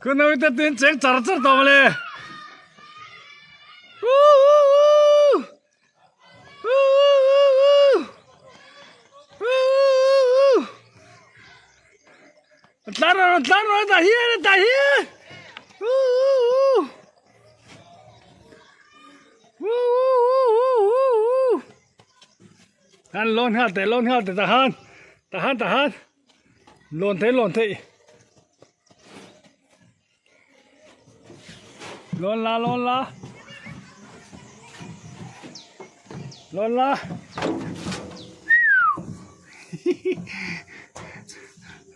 Ku naute tuin cheng char char tawh mawle. Tlan rawh tlan rawh tah hian tah hian. An lawn nghal teh lawn nghal teh tahan tahan tahan lawn thei lawn thei lawn la lawn la lawn la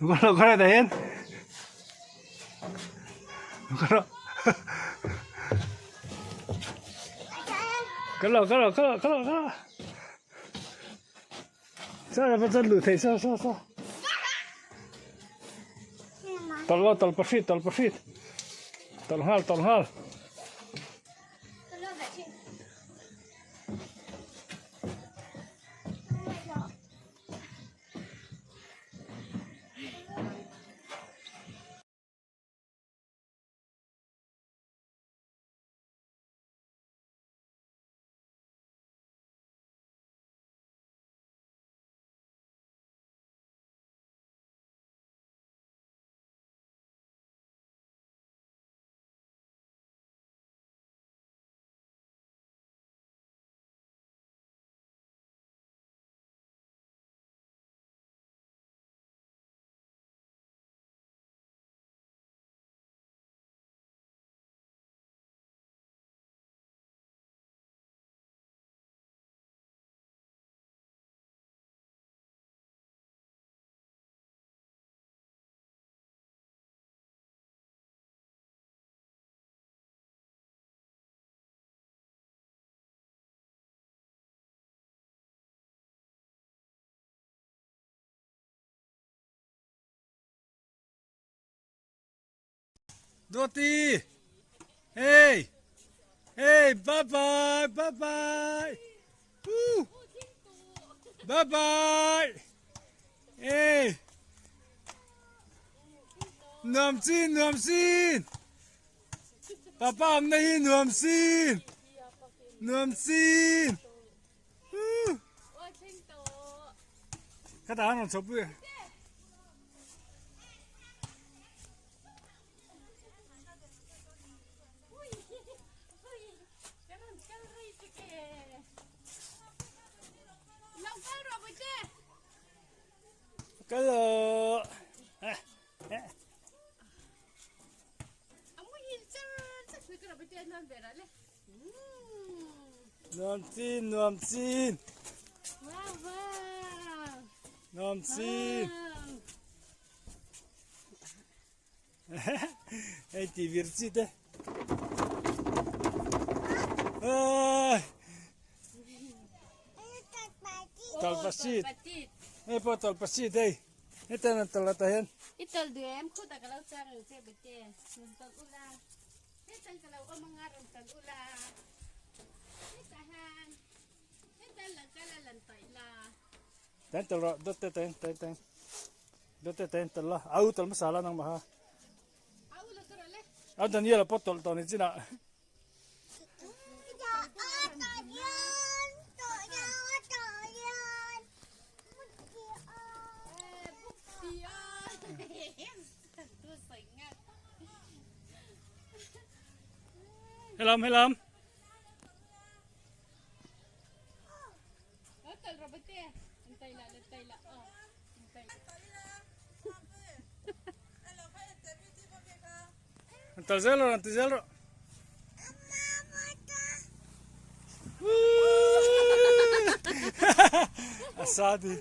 kawr kawr tah hian kawr kalo kalo kalo kalo kalo Sa la pa lu thei sa sa sa. Tol lo tol pahrit tol pahrit. Tol nghal tol nghal. Doti! Hey! Hey! Bye bye! Bye bye! Woo! Bye bye! Hey! Nuam chin nuam sin! Papa am na hi nuam sin! Nuam sin! Woo! Ka ta han rawn chho pui. Kal lo. Nuam chin, nuam chin. Nuam chin. Hei ti vir chi te. Oi. Talpasit. Hei pawh talpasit hei. Hetiang an tal ata hian. I tal duh em khutah ka lo chang ang che bete. Rawn tal ula. Hetiang ka lo awm anga rawn tal ula. Hetah hian hetiang lang kal a lan taih la. Ten tal rawh dawt te ten ten ten. Dawt te ten tal la. Au tal hmasa la nangmah ha. Au la ka rawh le. Au Daniel a pawt tawlh tawh ni chinah. Helam helam. An tal zel rawh, an ti zel rawh. A sa ti.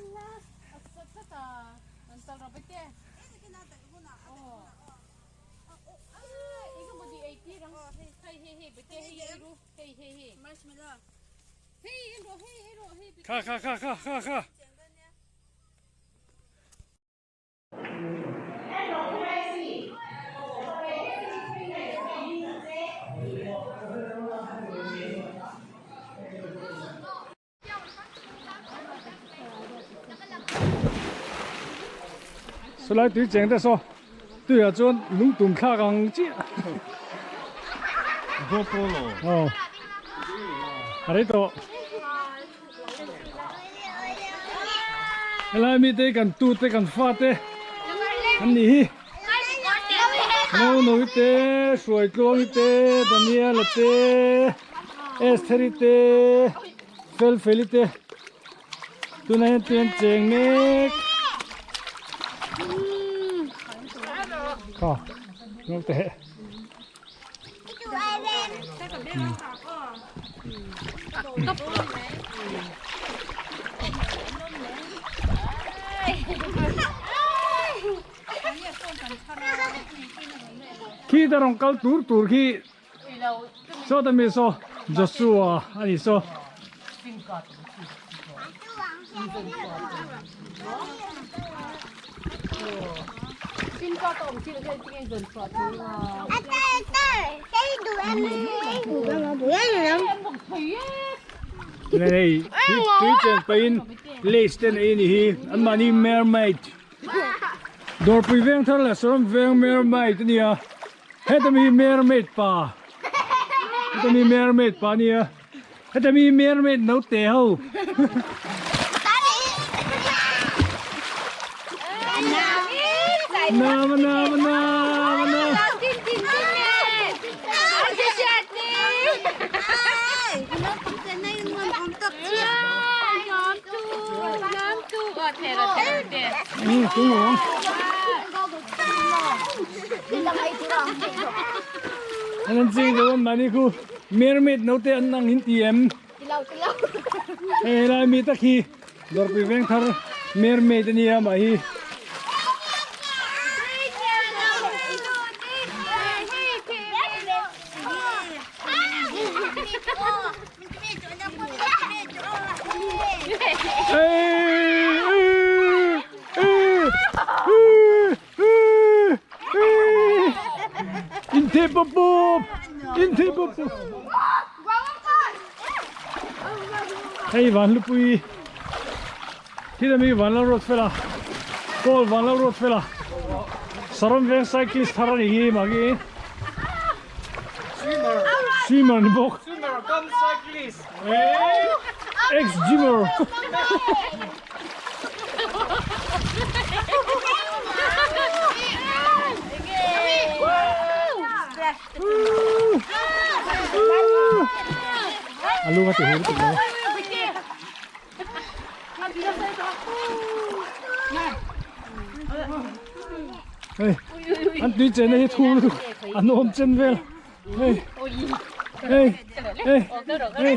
Kha kha kha kha kha kha. Sawlai tui cheng te saw. Tuiah chuan lungtum thlak ang chiah. GoPro lo. Aw. A rei tawh. Helai mite kan tu te kan fa te an nih hi. No no te, Hruai Tluangi te, Daniela te, Estheri te, Felfeli te. Tunah hian tui an cheng mek. Kha, naute heh. Khi ta rawn kal tur tur khi Saw ta mi saw Joshua a ni saw. Hei tui chen pahin lace te nei a ni hi anmahni mermaid dawrpui veng thar leh saram veng mermaid a nia. Heta mi mermaid pa heta mi mermaid pa nia heta mi mermaid naute ho nam nam nam nam An an ching deuh a mahni khu mermaid naute an ang in ti em hei helai mi tak hi dawrpui veng thar mermaid a nia mah hi. In thei pawp pawp in thei pawp pawp hei van hlupui thil ami van lo ruat fel a kawl van lo ruat fel a saron veng cyclist thar a ni hi mahni swimmer ni bawk swimmer come cyclist ex gymmer A lu ka ti hur tuk lo. Hei, an tui chen na hi thu lutuk a nuam chen vel. Hei, hei, hei, hei. Hei, hei,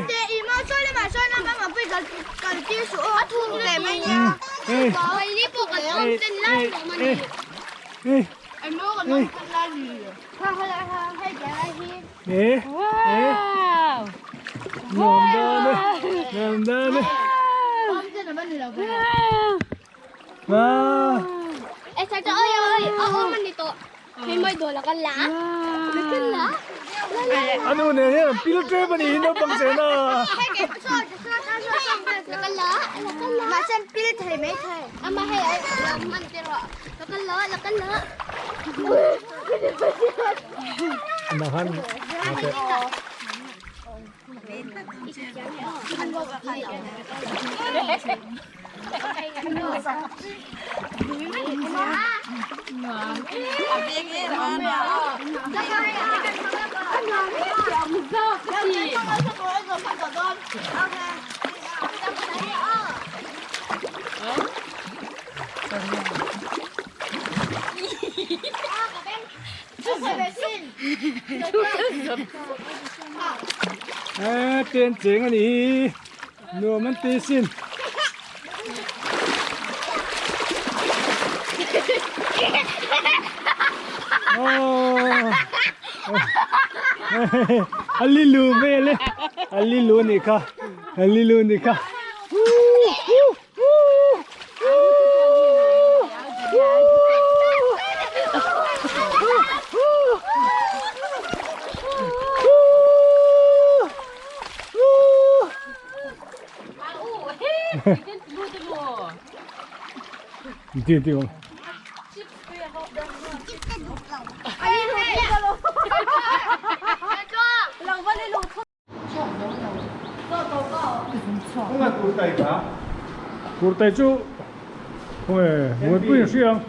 hei, hei. Eh, eh. Nuam dan e, nuam dan e. Ah. Anu nen hian an pil ṭep a ni hi naupang chen a. Nahan Ê, tiền chén anh ý nuam an ti sin. Oh. A lilu vel e. A lilu a nih kha. A lilu a nih kha. Ti ti Kurtai chu khawnge muanpui in hria ang.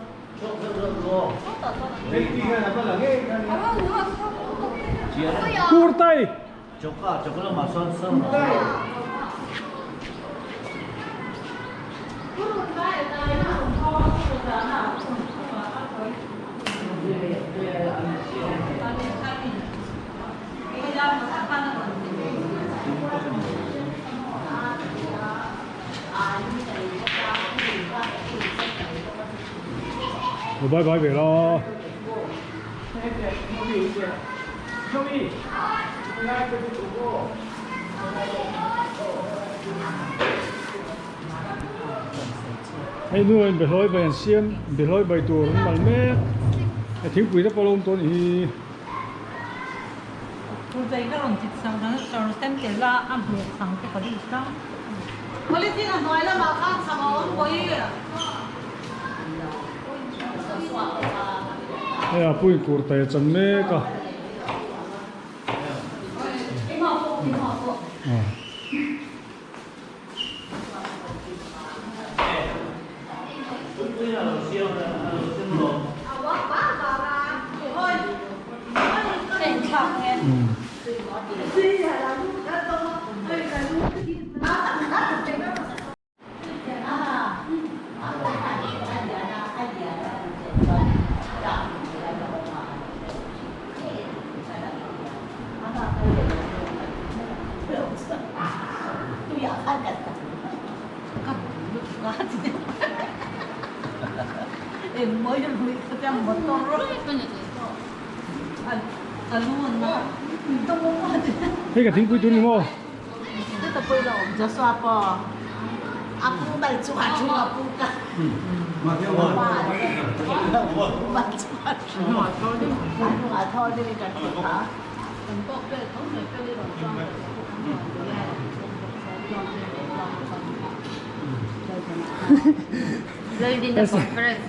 Kurtai! Lo bye bye ve la. Hei nu in behlawi bai an siam behlawi bai tur an mal mek a thingpui te pawh a lo awm tawh a nih hi. Hei a pui kur tai a chan mek a. Hei ka thingpui tur ni maw?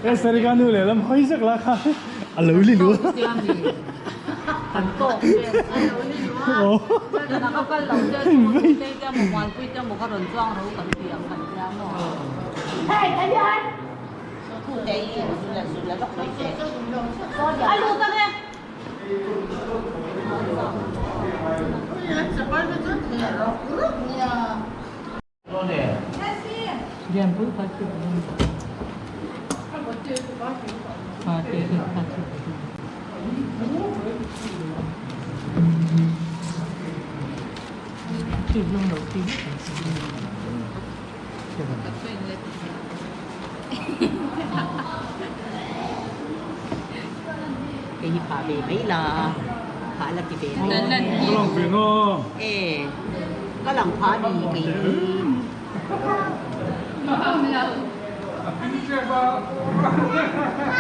Esther ka nu lehlam hawi zak la kha a lo li lu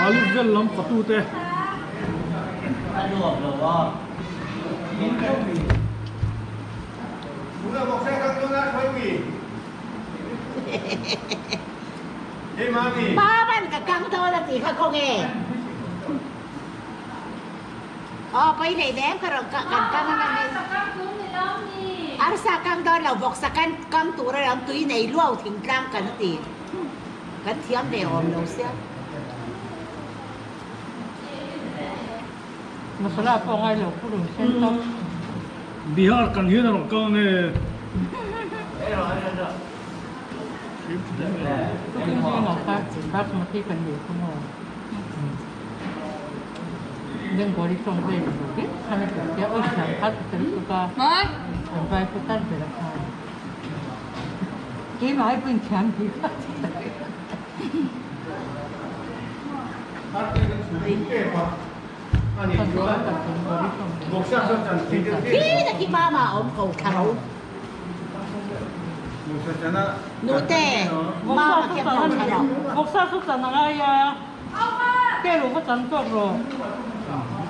Alu vel lam fatu te. Bihar kan hian a rawn kal nge?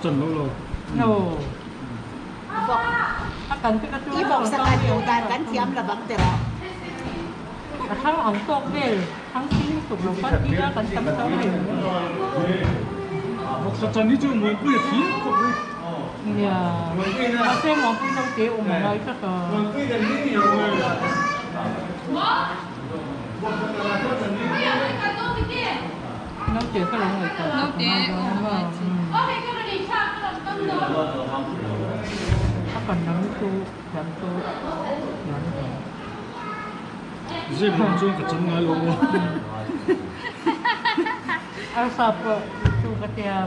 Chan lo lo. Vawksa chan hi chu Muanpui a thlir khawp mai. Naute ka lo ngaihtuah sak a ngai dawn a maw? A kan lam chu lam chu thiam hle. Zep lam chuan ka chang ngai lo maw? Arsa pawh chu ka tia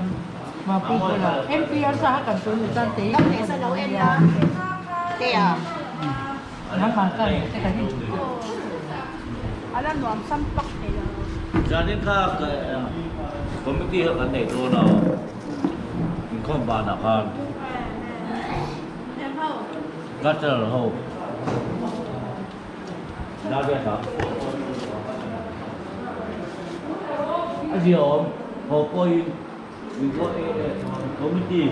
Mapui bulah MP arsa kha kan tun ni chuan tei kan rawn en nia. Nangmah ka en te ka rin Zanin kha committee kha kan nei dawn a, inkhawm banah khan cultural ho Dariata a ziaawm ho pawhin Committee.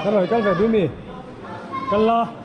Ka rawi kal ve duh mi? Kal la.